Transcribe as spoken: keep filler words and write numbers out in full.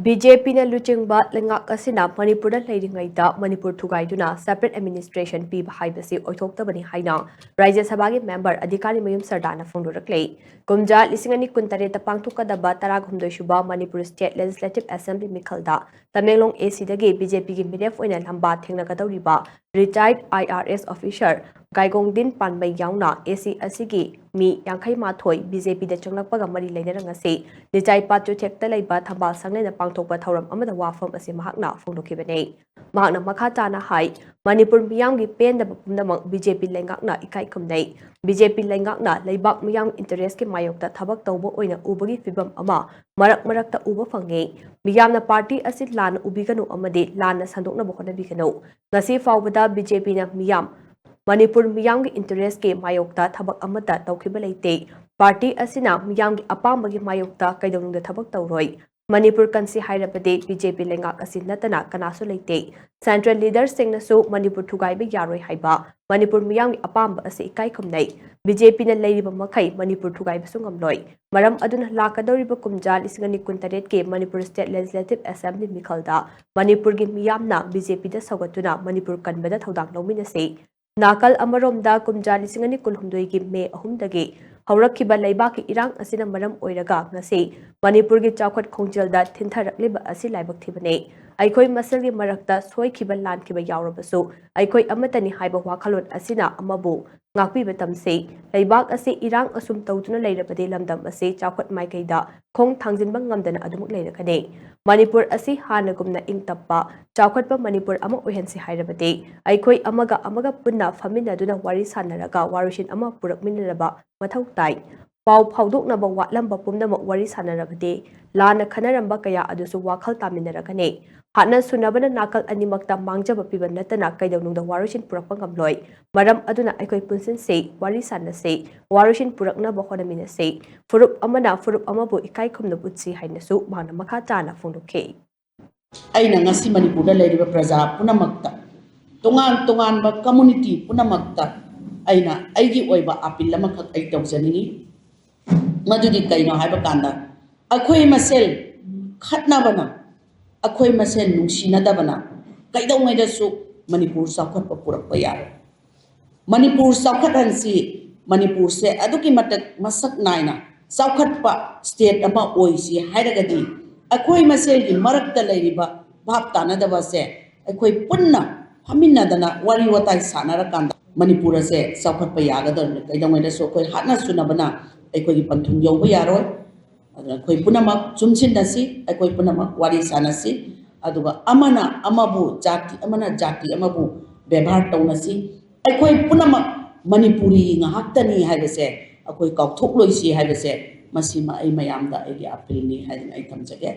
B J ꯄꯤꯅ ꯂꯨꯆꯤꯡꯕ ꯂꯩꯉꯥꯛ ꯑꯁꯤꯅ ꯃꯅꯤꯄꯨꯔꯗ ꯂꯩꯔꯤꯉꯩꯗ ꯃꯅꯤꯄꯨꯔ ꯊꯨꯒꯥꯏꯗꯨꯅ separate administration ꯄꯤꯕ ꯍꯥꯏꯕꯁꯤ ꯑꯣꯏꯊꯣꯛꯇꯕꯅꯤ ꯍꯥꯏꯅ ꯔꯥꯖ꯭ꯌ ꯁꯚꯥꯒꯤ member ꯑꯙꯤꯀꯥꯔꯤ ꯃꯌꯨꯝ ꯁꯔꯗꯥꯅ ꯐꯣꯡꯗꯣꯔꯛꯂꯤ꯫ ꯀꯨꯝꯖꯥ ꯂꯤꯁꯤꯡ ꯑꯅꯤ ꯀꯨꯟꯇꯔꯦꯠꯇ ꯄꯥꯡꯊꯣꯛꯀꯗꯕ ꯇꯔꯥꯍꯨꯝꯗꯣꯏꯁꯨꯕ Manipur State Legislative Assembly ꯃꯤꯈꯜꯗ Tamenglong A C ꯗꯒꯤ B J P ꯒꯤ ꯃꯤꯔꯦꯞ ꯑꯣꯏꯅ ꯂꯝꯕꯥ ꯊꯦꯡꯅꯒꯗꯧꯔꯤꯕ retired I R S officer ꯒꯥꯏꯒꯣꯡꯗꯤꯟ ꯄꯥꯟꯕꯩ ꯌꯥꯎꯅ A C ꯑꯁꯤꯒꯤ ꯃꯤ ꯌꯥꯡꯈꯩ ꯃꯥꯊꯣꯏ B J P ꯗ ꯆꯪꯂꯛꯄꯒ ꯃꯔꯤ ꯂꯩꯅꯅ ꯉꯁꯤ ꯂꯤꯆꯥꯏꯄꯥꯠ ꯆꯨꯊꯦꯛꯇ ꯂꯩꯕ ꯊꯝꯕꯥꯜ ꯁꯪꯂꯦꯟꯗ ꯄꯥꯡꯊꯣꯛꯄ ꯊꯧꯔꯝ ꯑꯃꯗ ꯋꯥꯐꯝ ꯑꯁꯤ ꯃꯍꯥꯛꯅ ꯐꯣꯡꯗꯣꯛꯈꯤꯕꯅꯤ꯫ ꯃꯍꯥꯛꯅ ꯃꯈꯥ ꯇꯥꯅ ꯍꯥꯏ, ꯃꯅꯤꯄꯨꯔ ꯃꯤꯌꯥꯝꯒꯤ ꯄꯦꯟꯗꯕ ꯄꯨꯝꯅꯃꯛ B J P ꯂꯩꯉꯥꯛꯅ ꯏꯀꯥꯏ ꯈꯨꯝꯅꯩ꯫ B J P ꯂꯩꯉꯥꯛꯅ ꯂꯩꯕꯥꯛ ꯃꯤꯌꯥꯝꯒꯤ interest ꯀꯤ ꯃꯥꯌꯣꯛꯇ ꯊꯕꯛ ꯇꯧꯕ ꯑꯣꯏꯅ ꯎꯕꯒꯤ ꯐꯤꯚꯝ ꯑꯃ ꯃꯔꯛ ꯃꯔꯛꯇ ꯎꯕ ꯐꯪꯉꯤ꯫ ꯃꯤꯌꯥꯝꯅ party ꯑꯁꯤ ꯂꯥꯟꯅ ꯎꯕꯤꯒꯅꯨ ꯑꯃꯗꯤ ꯂꯥꯟꯅ ꯁꯟꯗꯣꯛꯅꯕ ꯍꯣꯠꯅꯕꯤꯒꯅꯨ꯫ ꯉꯁꯤ ꯐꯥꯎꯕꯗ B J P ꯅ ꯃꯤꯌꯥꯝ, ꯃꯅꯤꯄꯨꯔ ꯃꯤꯌꯥꯝꯒꯤ interest ꯀꯤ ꯃꯥꯌꯣꯛꯇ ꯊꯕꯛ ꯑꯃꯠꯇ ꯇꯧꯈꯤꯕ ꯂꯩꯇꯦ꯫ Party ꯑꯁꯤꯅ ꯃꯤꯌꯥꯝꯒꯤ ꯑꯄꯥꯝꯕꯒꯤ ꯃꯥꯌꯣꯛꯇ ꯀꯩꯗꯧꯅꯨꯡꯗ ꯊꯕꯛ ꯇꯧꯔꯣꯏ꯫ ꯃꯅꯤꯄꯨꯔ ꯀꯟꯁꯤ ꯍꯥꯏꯔꯕꯗꯤ B J P ꯂꯩꯉꯥꯛ ꯑꯁꯤ ꯅꯠꯇꯅ ꯀꯅꯥꯁꯨ ꯂꯩꯇꯦ꯫ Central leader ꯁꯤꯡꯅꯁꯨ ꯃꯅꯤꯄꯨꯔ ꯊꯨꯒꯥꯏꯕ ꯌꯥꯔꯣꯏ ꯍꯥꯏꯕ ꯃꯅꯤꯄꯨꯔ ꯃꯤꯌꯥꯝꯒꯤ ꯑꯄꯥꯝꯕ ꯑꯁꯤ ꯏꯀꯥꯏ ꯈꯨꯝꯅꯩ꯫ B J P ꯅ ꯂꯩꯔꯤꯕ ꯃꯈꯩ ꯃꯅꯤꯄꯨꯔ ꯊꯨꯒꯥꯏꯕꯁꯨ ꯉꯝꯂꯣꯏ꯫ ꯃꯔꯝ ꯑꯗꯨꯅ ꯂꯥꯛꯀꯗꯧꯔꯤꯕ ꯀꯨꯝꯖꯥ ꯂꯤꯁꯤꯡ ꯑꯅꯤ ꯀꯨꯟꯇꯔꯦꯠꯀꯤ ꯃꯅꯤꯄꯨꯔ State Legislative Assembly ꯃꯤꯈꯜꯗ ꯃꯅꯤꯄꯨꯔꯒꯤ ꯃꯤꯌꯥꯝꯅ B J P ꯗ ꯁꯧꯒꯠꯇꯨꯅ ꯃꯅꯤꯄꯨꯔ ꯀꯟꯕꯗ ꯊꯧꯗꯥꯡ ꯂꯧꯃꯤꯟꯅꯁꯤ꯫ ꯅꯥꯀꯜ ꯑꯃꯔꯣꯝꯗ ꯀꯨꯝꯖꯥ ꯂꯤꯁꯤꯡ ꯑꯅꯤ ꯀꯨꯟꯍꯨꯝꯗꯣꯏꯒꯤ May ꯑꯍꯨꯝꯗꯒꯤ ꯍꯧꯔꯛꯈꯤꯕ ꯂꯩꯕꯥꯛꯀꯤ ꯏꯔꯥꯡ ꯑꯁꯤꯅ ꯃꯔꯝ ꯑꯣꯏꯔꯒ ꯉꯁꯤ ꯃꯅꯤꯄꯨꯔꯒꯤ ꯆꯥꯎꯈꯠ ꯈꯣꯡꯖꯦꯜꯗ ꯊꯤꯟꯊꯔꯛꯂꯤꯕ ꯑꯁꯤ ꯂꯥꯏꯕꯛ ꯊꯤꯕꯅꯤ꯫ ꯑꯩꯈꯣꯏ ꯃꯁꯦꯜꯒꯤ ꯃꯔꯛꯇ ꯁꯣꯏꯈꯤꯕ ꯂꯥꯟꯈꯤꯕ ꯌꯥꯎꯔꯕꯁꯨ ꯑꯩꯈꯣꯏ ꯑꯃꯠꯇꯅꯤ ꯍꯥꯏꯕ ꯋꯥꯈꯜꯂꯣꯟ ꯑꯁꯤꯅ ꯑꯃꯕꯨ ꯉꯥꯛꯄꯤꯕ ꯇꯝꯁꯤ꯫ ꯂꯩꯕꯥꯛ ꯑꯁꯤ ꯏꯔꯥꯡ ꯑꯁꯨꯝ ꯇꯧꯗꯨꯅ ꯂꯩꯔꯕꯗꯤ ꯂꯝꯗꯝ ꯑꯁꯤ ꯆꯥꯎꯈꯠ ꯃꯥꯏꯀꯩꯗ ꯈꯣꯡ ꯊꯥꯡꯖꯤꯟꯕ ꯉꯝꯗꯅ ꯑꯗꯨꯃꯛ ꯂꯩꯔꯒꯅꯤ꯫ ꯃꯅꯤꯄꯨꯔ ꯑꯁꯤ ꯍꯥꯟꯅꯒꯨꯝꯅ ꯏꯪ ꯇꯞꯄ, ꯆꯥꯎꯈꯠꯄ ꯃꯅꯤꯄꯨꯔ ꯑꯃ ꯑꯣꯏꯍꯟꯁꯤ ꯍꯥꯏꯔꯕꯗꯤ ꯑꯩꯈꯣꯏ ꯑꯃꯒ ꯑꯃꯒ ꯄꯨꯟꯅ ꯐꯝꯃꯤꯟꯅꯗꯨꯅ ꯋꯥꯔꯤ ꯁꯥꯟꯅꯔꯒ ꯋꯥꯔꯣꯏꯁꯤꯟ ꯑꯃ ꯄꯨꯔꯛꯃꯤꯟꯅꯅꯕ ꯃꯊꯧ ꯇꯥꯏ꯫ ꯄꯥꯎ ꯐꯥꯎꯗꯣꯛꯅꯕ ꯋꯥꯠꯂꯝꯕ ꯄꯨꯝꯅꯃꯛ ꯋꯥꯔꯤ ꯁꯥꯟꯅꯔꯕꯗꯤ ꯂꯥꯟꯅ ꯈꯟꯅꯔꯝꯕ ꯀꯌꯥ ꯑꯗꯨꯁꯨ ꯋꯥꯈꯜ ꯇꯥꯃꯤꯟꯅꯔꯒꯅꯤ꯫ ꯍꯥꯠꯅ ꯁꯨꯅꯕꯅ ꯅꯥꯀꯜ ꯑꯅꯤꯃꯛꯇ ꯃꯥꯡꯖꯕ ꯄꯤꯕ ꯅꯠꯇꯅ ꯀꯩꯗꯧꯅꯨꯡꯗ ꯋꯥꯔꯣꯏꯁꯤꯟ ꯄꯨꯔꯛꯄ ꯉꯝꯂꯣꯏ꯫ ꯃꯔꯝ ꯑꯗꯨꯅ ꯑꯩꯈꯣꯏ ꯄꯨꯟꯁꯤꯟꯁꯤ, ꯋꯥꯔꯤ ꯁꯥꯟꯅꯁꯤ, ꯋꯥꯔꯣꯏꯁꯤꯟ ꯄꯨꯔꯛꯅꯕ ꯍꯣꯠꯅꯃꯤꯟꯅꯁꯤ꯫ ꯐꯨꯔꯨꯞ ꯑꯃꯅ ꯐꯨꯔꯨꯞ ꯑꯃꯕꯨ ꯏꯀꯥꯏ ꯈꯨꯝꯅꯕ ꯎꯠꯁꯤ ꯍꯥꯏꯅꯁꯨ ꯃꯍꯥꯛꯅ ꯃꯈꯥ ꯇꯥꯅ ꯐꯣꯡꯗꯣꯛꯈꯤ꯫ ꯑꯩꯅ ꯉꯁꯤ ꯃꯅꯤꯄꯨꯔꯗ ꯂꯩꯔꯤꯕ ꯄ꯭ꯔꯖꯥ ꯄꯨꯝꯅꯃꯛꯇ ꯇꯣꯉꯥꯟ ꯇꯣꯉꯥꯟꯕ community ꯄꯨꯝꯅꯃꯛꯇ ꯑꯩꯅ ꯑꯩꯒꯤ ꯑꯣꯏꯕ appeal ꯑꯃꯈꯛ ꯑꯩ ꯇꯧꯖꯅꯤꯡꯏ꯫ ꯃꯗꯨꯗꯤ ꯀꯩꯅꯣ ꯍꯥꯏꯕ ꯀꯥꯟꯗ ꯑꯩꯈꯣꯏ ꯃꯁꯦꯜ ꯈꯠꯅꯕꯅ, ꯑꯩꯈꯣꯏ ꯃꯁꯦꯟ ꯅꯨꯡꯁꯤꯅꯗꯕꯅ ꯀꯩꯗꯧꯉꯩꯗꯁꯨ ꯃꯅꯤꯄꯨꯔ ꯆꯥꯎꯈꯠꯄ ꯄꯨꯔꯛꯄ ꯌꯥꯔꯣꯏ꯫ ꯃꯅꯤꯄꯨꯔ ꯆꯥꯎꯈꯠꯍꯟꯁꯤ꯫ ꯃꯅꯤꯄꯨꯔꯁꯦ ꯑꯗꯨꯛꯀꯤ ꯃꯇꯤꯛ ꯃꯁꯛ ꯅꯥꯏꯅ ꯆꯥꯎꯈꯠꯄ state ꯑꯃ ꯑꯣꯏꯁꯤ ꯍꯥꯏꯔꯒꯗꯤ, ꯑꯩꯈꯣꯏ ꯃꯁꯦꯜꯒꯤ ꯃꯔꯛꯇ ꯂꯩꯔꯤꯕ ꯚꯥꯞ ꯇꯥꯅꯗꯕꯁꯦ ꯑꯩꯈꯣꯏ ꯄꯨꯟꯅ ꯐꯝꯃꯤꯟꯅꯗꯅ ꯋꯥꯔꯤ ꯋꯥꯇꯥꯏ ꯁꯥꯟꯅꯔꯀꯥꯟꯗ ꯃꯅꯤꯄꯨꯔ ꯑꯁꯦ ꯆꯥꯎꯈꯠꯄ ꯌꯥꯒꯗꯧꯔꯤꯕꯅꯤ꯫ ꯀꯩꯗꯧꯉꯩꯗꯁꯨ ꯑꯩꯈꯣꯏ ꯍꯥꯠꯅ ꯁꯨꯅꯕꯅ ꯑꯩꯈꯣꯏꯒꯤ ꯄꯟꯊꯨꯡ ꯌꯧꯕ ꯌꯥꯔꯣꯏ꯫ ꯑꯗꯨꯅ ꯑꯩꯈꯣꯏ ꯄꯨꯝꯅꯃꯛ ꯆꯨꯝꯁꯤꯟꯅꯁꯤ, ꯑꯩꯈꯣꯏ ꯄꯨꯝꯅꯃꯛ ꯋꯥꯔꯤ ꯁꯥꯟꯅꯁꯤ, ꯑꯗꯨꯒ ꯑꯃꯅ ꯑꯃꯕꯨ, ꯖꯥꯇꯤ ꯑꯃꯅ ꯖꯥꯇꯤ ꯑꯃꯕꯨ ꯕꯦꯕꯥꯔ ꯇꯧꯅꯁꯤ꯫ ꯑꯩꯈꯣꯏ ꯄꯨꯝꯅꯃꯛ ꯃꯅꯤꯄꯨꯔꯤ ꯉꯥꯛꯇꯅꯤ ꯍꯥꯏꯕꯁꯦ ꯑꯩꯈꯣꯏ ꯀꯥꯎꯊꯣꯛꯂꯣꯏꯁꯤ ꯍꯥꯏꯕꯁꯦ, ꯃꯁꯤꯃ ꯑꯩ ꯃꯌꯥꯝꯗ ꯑꯩꯒꯤ appealꯅꯤ ꯍꯥꯏꯗꯅ ꯑꯩ ꯊꯝꯖꯒꯦ꯫